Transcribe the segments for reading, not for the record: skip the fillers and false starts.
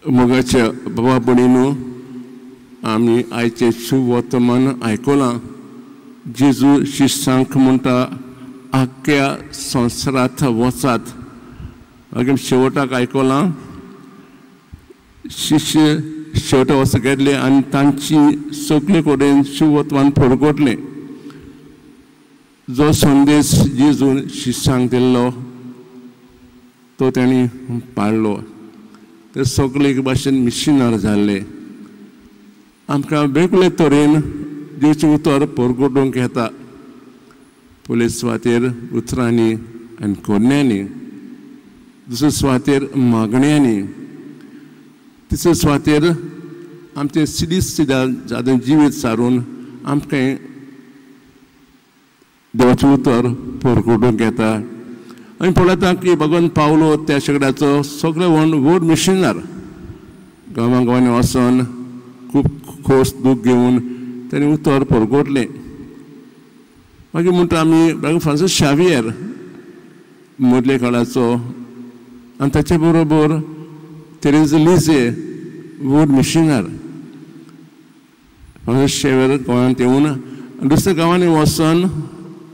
मोगाच्या बाबा भयणीनो, आमी आयचें शुभ वर्तमान आयकलां. जेजू शिश्यांक म्हणटा, आख्ख्या संवसारांत वचात. मागीर शेवटाक आयकलां, शिश्य शेवटा वचूंक गेले आनी तांची सगळे कडेन शुभ वर्तमान परगटलें. जो संदेश जेजून शिश्यांक दिल्लो तो तांणी पाळ्ळो. ते सगळे एक भाशेन मिशनर जाल्ले. आमकां वेगळे तरेन देवचें उतर परगटूंक येता. पयले सुवातेर उतरांनी आनी कोरण्यांनी, दुसरे सुवातेर मागण्यांनी, तिसरे सुवातेर आमचें सिदीस सिदा जादें जिवीत सारून आमकां देवाचें उतर परगटूंक येता. आमी पळयता की भगवान पावलो त्या शेंकड्याचो सगळे व्हड व्हड मिशनर गांवां गांवांनी वचोन खूब खोस दूख घेवन ताणें उतर परगटलें. मागीर म्हणटा आमी भगवान फ्रांसीस शावियर मदल्या काळाचो आनी ताचे बरोबर तेरेज लिजे व्हड मिशनर. फ्रांसीस शावियर गोंयांत येवन दुसऱ्या गांवांनी वचोन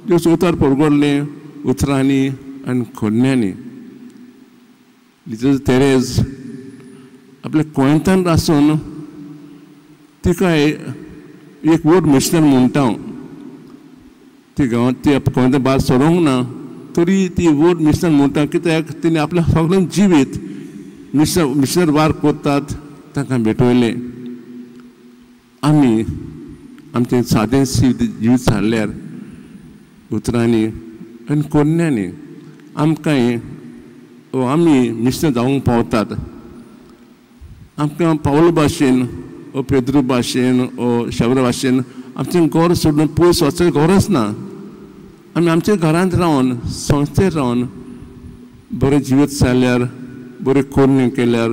देवचें उतर परगटलें उतरांनी आनी खोडण्यांनी. लिजे तेरेज आपल्या कोयंतान आसून तिका एक व्हड मिशनर म्हणटा हांव. ती गांवांत ती कोयंता भायर सरूंक ना तरी ती व्हड मिशनर म्हणटा, कित्याक तिणें आपलें सगळें जिवीत मिशनर वार करतात तांकां भेटयलें. आमी आमचें सादें जिवीत सारल्यार उतरांनी आनी कोरण्यांनी आमकांय आमी मिशनर जावंक पावतात. आमकां पावल भाशेन ओ पेद्रू भाशेन ओ शावर भाशेन आमचें घर सोडून पयस वचपाची गरज ना. आमी आमच्या घरांत रावन संस्थेर रावन बरें जिवीत सारल्यार, बरें कोरण्यो केल्यार,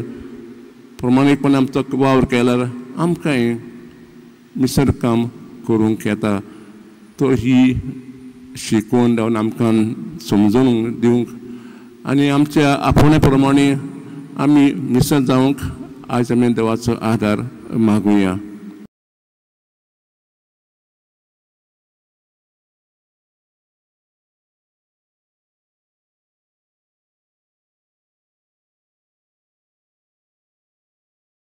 प्रमाणीकपणान आमचो वावर केल्यार आमकांय मिशनर काम करूंक येता. तर ही शिकवण जावन आमकां समजून दिवंक आनी आमच्या आपोवण्या प्रमाणे आमी मिशनर जावंक आज आमी देवाचो आदार मागुया.